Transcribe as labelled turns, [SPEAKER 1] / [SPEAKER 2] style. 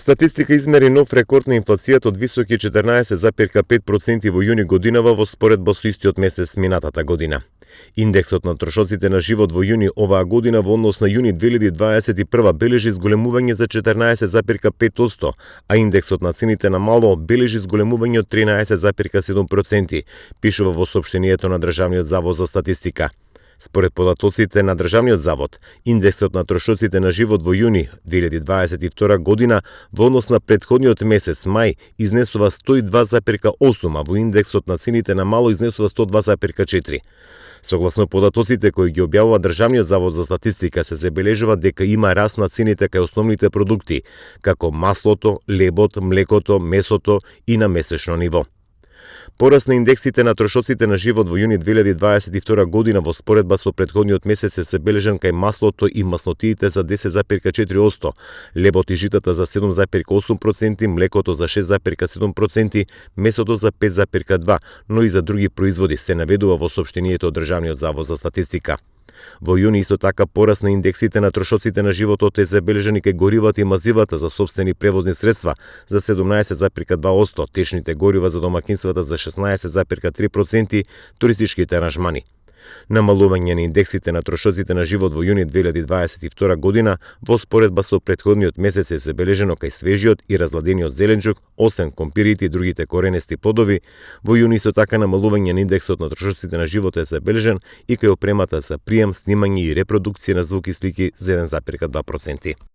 [SPEAKER 1] Статистика измери нов рекорд на инфлацијата од високи 14,5% во јуни годинава во споредба со истиот месец минатата година. Индексот на трошоците на живот во јуни оваа година во однос на јуни 2021 бележи зголемување за 14,5%, а индексот на цените на мало бележи зголемување од 13,7%, пишува во соопштението на Државниот завод за статистика. Според податоците на Државниот завод, индексот на трошоците на живот во јуни 2022 година во однос на претходниот месец мај изнесува 102,8, а во индексот на цените на мало изнесува 102,4. Согласно податоците кои ги објавува Државниот завод за статистика, се забележува дека има раст на цените кај основните продукти, како маслото, лебот, млекото, месото и на месечно ниво. Пораст на индексите на трошоците на живот во јуни 2022 година во споредба со претходниот месец се забележан кај маслото и маснотиите за 10,4%, лебот и житата за 7,8%, млекото за 6,7%, месото за 5,2%, но и за други производи, се наведува во соопштението од Државниот завод за статистика. Во јуни исто така пораст на индексите на трошоците на животот е забележани кај горивата и мазивата за сопствени превозни средства за 17,2%, течните горива за домакинствата за 16,3%, туристичките аранжмани. Намалување на индексите на трошоците на живот во јуни 2022 година во споредба со претходниот месец е забележено кај свежиот и разладениот зеленчук, освен компирите и другите коренести плодови. Во јуни исто така намалување на индексот на трошоците на живот е забележен и кај опремата за прием, снимање и репродукција на звук и слики за 1,2%.